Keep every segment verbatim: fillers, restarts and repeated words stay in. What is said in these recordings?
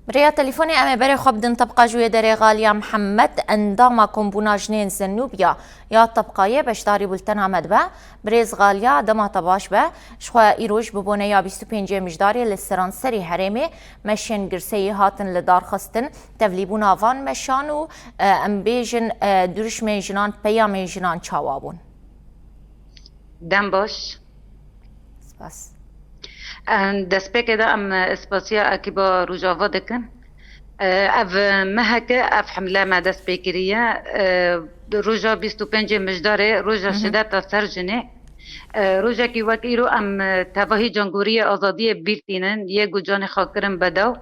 Bi rêya telefûnê em ê berê xwe bidin tebqa ji wê derê Xaliya Mihemed, endama Kombûna Jinên Zenûbiya ya tebqayê beşdarî bultena me dibe. Birêz Xaliya, dema te baş be. Ji xwe îroj bi boneya bîst û pêncê Mijdarê li seranserî herêmê meşên girseyî hatin li dar xistin. Tevlîbûna van meşan û, e, em bêjin, e, dirûşmên jinan, peyamên jinan çawa bûn? Dem baş. Spas. Em, destpêkê de em, e, spasiya ekîba Rojava dikin. E, ev meheke ev hemle me dest pê kiriye. E, roja bîst û pêncê Mijdarê, roja Hı hı. şideta ser jinê. E, rojekî wek îro em, e, tevahî cangoriyê azadiyê bîr tînin, yê ku canê xwe kirin bedew,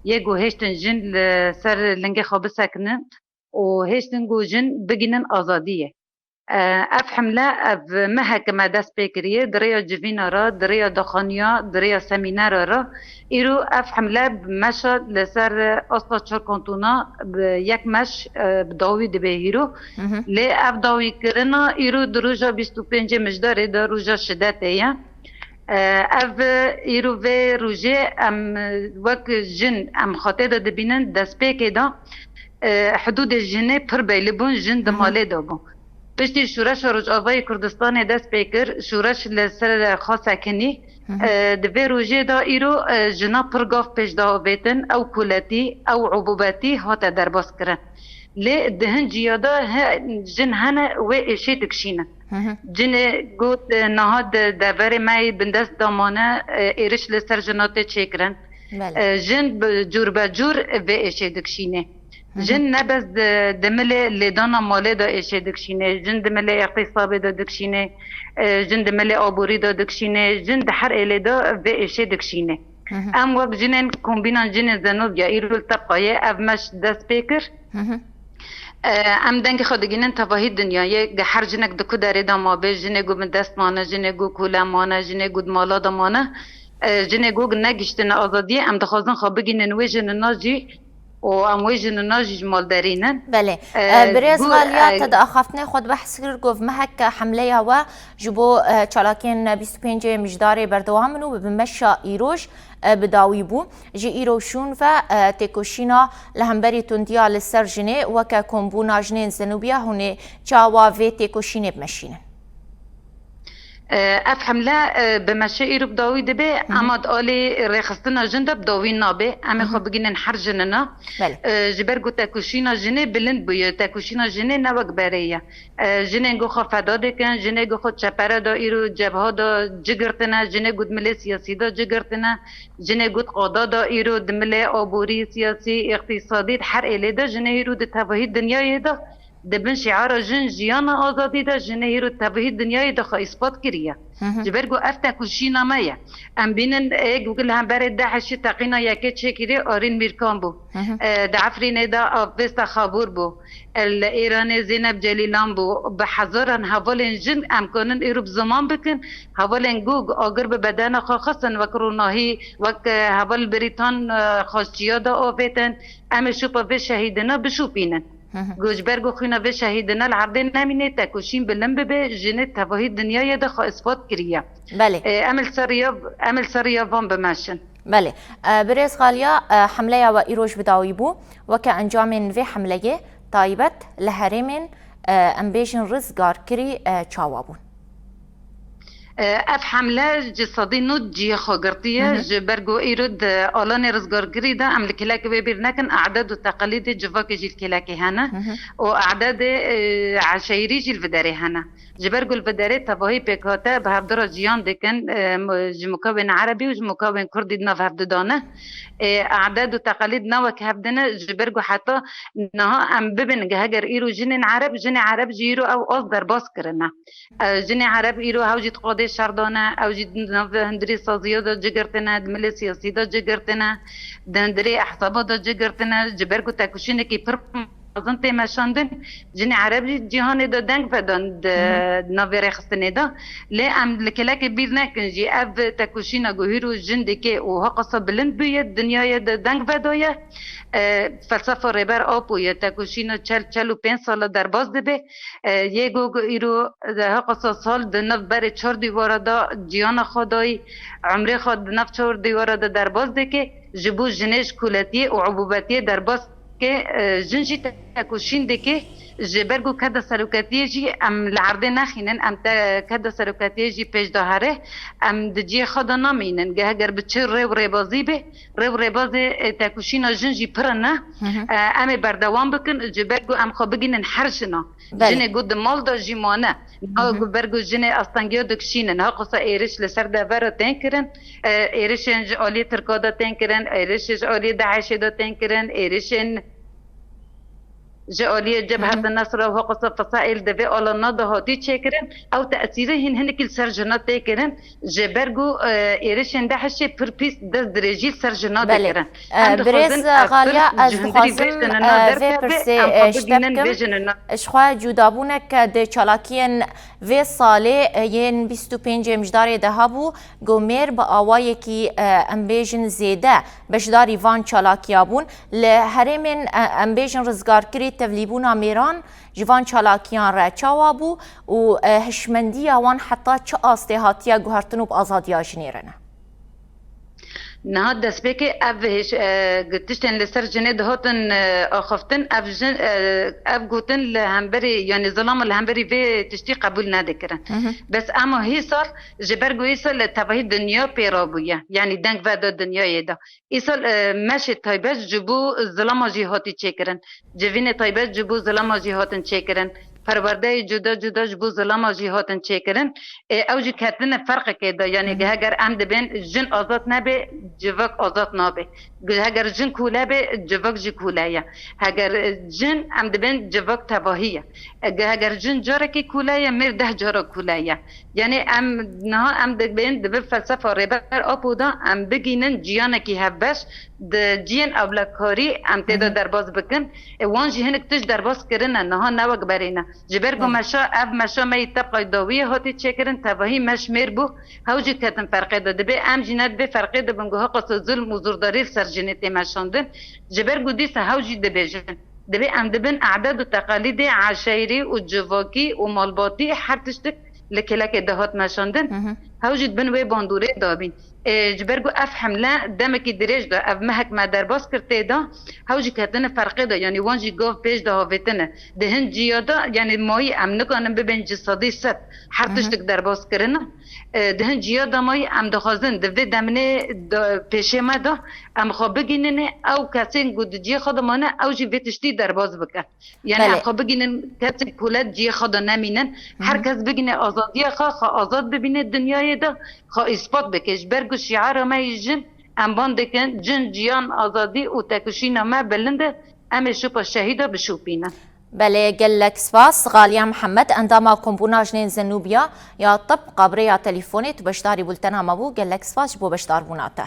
yê ku hêştin jin li ser lingê xwe bisekinin û hêştin ku jin bigînin azadiyê. E, ev hemle, ev meheke me dest pê kiriye, di rêya civîna re, di rêya daxaniya, di rêya semînera re. Îro ev hemle meşa li ser asta çar kantona bi yek meş, e, bi dawî dibe hîro. Hı hı. Lê ev dawîkirina îro di roja bîst û pêncê Mijdarê de roja şidetê ye. E, ev îro vê rojê em wek jin em xwe tê de dibînin destpêkê de, e, hidûdê jinê pir belî bûn, jin di Hı hı. malê de bûn. Piştî Şoreşa Rojavayê Kurdistanê dest pê kir, şoreş li ser xwe sekinî. Hı hı. E, di vê rojê de îro, e, jina pir gav pêş de avêtin, ew koletî, ew ubûbetî hate derbas kirin. Lê di hin ciya de he, jin hene wê êşê dikişînin. Hı hı. Cinê got, e, niha di deverê me yê bindest de mane, e, êriş li ser jina tê çêkirin. Belê. E, jin bi cûr be cûr vê êşê dikişîne. Hı hı. Jin ne bes di, di milê lêdana malê de êşê dikişîne, jin di milê îqtîsabê de dikişîne, e, jin di milê aborî de dikişîne, jin di her êlê de vê êşê dikişîne. Hı hı. Em wek jinên kombînan jinên Zenobya îro li tebqayê ev meş dest pê kir. Hı hı. E, em dengê xwe digînin tevahî dinyayê, ge her jinek di ku derê de mabe, jinê ku bi dest mane, jinê ku kule mane, jinê ku di mala de mane, e, jinê ku negihiştine azadiyê, em dixwazin xwe bigînin wê jinina jî û em wê jinina jî ji mal derînin. Belê. E, E, birêz ku, Xaliya, e, te di axaftinê xwe de behs kir, got meheke hemleya we ji bo, e, çalakiyên bîst û pêncê Mijdarê berdewam in û bi meşa îroj, e, bi dawî bû. Ji îro şûn ve, e, têkoşîna li hemberî tundiya li ser jinê weke Kombûna Jinên Zenûbiya hûn ê çawa vê têkoşînê bimeşînin? E, ev hemle, e, bi meşe îro bi dawî dibe, Hı hı. ema di alî rêxistina jin de bi dawî nabe. Em ê Hı hı. xwe bigînin her jinina. Belê. E, ji ber ku tekoşîna jinê bilind bûye, tekoşîna jinê ne wek berê ye. E, jinên ku xwe feda dikin, jinê ku xwe çepere de îro cebha de ci girtine, jinê ku di milê siyasî de ci girtine, jinê ku di qada de îro di milê aborî, siyasî, îqtîsadî, di her êlê de jinê îro di tevahî dinyayê de, di bin şiara jin jiyana azadî de jinê îro tevahî dinyayê de xwe îspat kiriye. Hı hı. Ji ber ku ev tekoşîna me ye. Em bînin ê ku li hemberê DAIŞ'î teqîna yekê çêkirî Arîn Mîrkan bû. Hı hı. E, di Efrînê de Avesta Xabûr bû. E, li Îranê Zeynep Celîlan bû. Bi hezaran hevalên jin em kanin îro bi ziman bikin. Hevalên ku agir bi bedena xwe xistin wek Ronahî, wek, e, heval Brîtan, e, xaçiya de avêtin. Em ê şopa vê şehîdina bişopînin. Hı hı. Ku ji ber ku xwîna vê şehîdina li erdê nemîne, tekoşîn bilind bibe, jinê tevahî dinyayê de xwe îspat kiriye. Belê. E, em li ser riya, em li ser riya van bimeşin. Belê. E, birêz Xaliya, e, hemleya we îroj bi dawî bû. Weke encamên vê hemleyê taybet li herêmên, e, em bêjin rizgarkirî, e, çawa bûn? E, ev hemle ji sedî nod cihê xwe girtiye. Hı hı. Ji ber ku îro di alanê rizgarkirî de em li kêlekê wê bîr nekin, e'dad û teqelîdê civakê jî li kêlekê hene. Hı hı. Û e'dadê, e, eşeyirî jî li vê derê hene. Ji ber ku li vê derê tevahî pêkhate bi hevdira jiyan dikin, e, m-, ji mukewên erebî û ji mukewên kurdî di nav hev didane. E, e'dad û teqelîd ne wek hev dine, ji ber ku heta niha em bibin, heger îro jinên ereb, jinê ereb jî îro ew az derbas kirine. E, jinê ereb îro hew jî di qadê şer de ne, ew jî di nav hundirê saziya de ci girtine, di milê siyasî de ci girtine, di hundirê ehzaba de ci girtine, ji ber ku tekoşînekî pir mezin tê meşandin. Jinê Ereb jî cîhanê de deng vedan di navê rêxistinê de. Lê em li kelekê bîr nekin jî, ev tekoşîna ku hîro jin dike û heqasa bilind bûye, dinyayê de deng vedaye. E, felsefa Rêber Apo ye, tekoşîna çel, çel û pênc sala derbas dibe. E, yê ku îro, e, heqasa sal di nav berê çar dîwara de ciyana xwe dayî, umrê xwe di nav çar dîwara de derbas dike, ji bo jinê ji koletiyê û ubûbetiyê derbas ke, e, jin jî tekoşîn dike, ji ber ku keda seroketiyê jî em li erdê nexînin, em te keda seroketiyê jî pêş de here, em di cihê xwe de namînin. Ge-, heger bi çi rê û rêbazî be, rê û rêbazê, e, tekoşîna jin jî pir in, e, em ê berdewam bikin, ji ber ku em xwe bigînin her jina. Belê. Jinê ku di mal de jî mane. Niha ku ber ku jinê astengiya dikişînin, ha qisa êriş li ser devera tên kirin, e, êrişên ji aliyê Tirka de tên kirin, êrişê ji aliyê DAIŞê de tên kirin, êrişên ji aliyê Cebhet Nesra û ha qisa fesaîl di vê alana de hatî çêkirin, ew tesîrê hîn hinekî li ser jina tê kirin, ji ber ku, e, êrişên DAIŞê pir pîs dest dirêjî li ser jina tê kirin. Em dixwazin ev pir ji hundirî vê jinina derkeve, em xwe bigihînin vê jinina. Belê. E, birêz Xaliya, ez dixwazim, e, vê pirsê, e, ji te bikim. Ji xwe cudabûnek di çalakiyên vê salê, e, yên bîst û pêncê Mijdarê de hebû, ku mêr bi awayekî, e, em bêjin zêde beşdarî van çalakiya bûn. Li herêmên, e, em bêjin rizgarkirî tevlîbûna mêran ji van çalakiyan re çawa bû û, e, hişmendiya wan heta çi astê hatiye guhertin û bi azadiya jinê re ne? Niha destpêkê ev hêş-, e, tiştên li ser jinê dihatin, e, axiftin, ev jin, e, ev gotin li hemberî, yanî zilama li hemberî vê tiştî qebûl nedikirin. Bes ema hê sal, ji ber ku hê sal li tevahî dinya pê rabûye, yanî deng veda dinyayê de. Îsal, e, meşê taybet ji bo zilama jî hatî çêkirin. Civînê taybet ji bo zilama jî hatin çêkirin. Perwerdeyê cuda cuda ji bo zilama jî hatin çêkirin. E, ew jî ketine ferqekê de. Yanî Hı hı. heger em dibên jin azad nebe, civak azad nabe. Heger jin kule be, civak jî kule ye. Heger, e, jin em dibên civak tevahî ye. E, heger jin carekî kule ye, mêr deh cara kule ye. Yanî em niha em dibên di vê felsefa Rêber Apo de em bigînin ciyanekî hevbeş, di ciyên ewlekarî em tê de Hı hı. derbas bikin. E, wan jî hinek tişt derbas kirine, niha ne wek berê ne. Ji ber ku Belê. meşa, ev meşa me yî tebqay dawiyê hatî çêkirin, tevahî meş mêr bû, hew jî ketin ferqê de. Dibê em jî ne di vê ferqê de bin ku hiqasa zulm û zordarî li ser jinê tê meşandin. Ji ber ku dîsa hew jî dibêjin. Dibê em dibin e'dad û teqalîdê eşayrî û civakî û malbatî her tiştik li kêlekê de hat meşandin. Hı hı. Hew jî dibin wê bandorê dabîn. Ê, ji ber ku ev hemle demekî dirêj de, ev mehek me derbas kir tê de, hew jî ketine ferqê de, yanî wan jî gov pêş de havêtine. Di hin ciya de, yanî mayî em nikanin bibên ji sedî sed her Hı hı. tiştik derbas kirine. E, di hin ciya de mayî em dixwazin di vê demnê de pêşê me de em xwe bigînine, ew kesên ku di ciyê xwe de mane, ew jî vê tiştî derbas bikin. Yanî Belê. em xwe bigînin, kesên kule ciyê xwe de nemînin. Hı hı. Her kes bigîne azadiya xwe, xwe azad bibîne dinyayê de, xwe îspat bike. Ji ber ku şiara me yî jin, em ban dikin, cin, ciyan, azadî û tekoşîna me bilind e, em ê şopa şehîda bişopînin. Belê, gelek spas. Xaliya Mihemed, endama Kombûna Jinên Zenûbiya ya Tib, qabirê ya telîfonê, tu beşdarî bultena me bû. Gelek spas ji bo beşdarbûna te.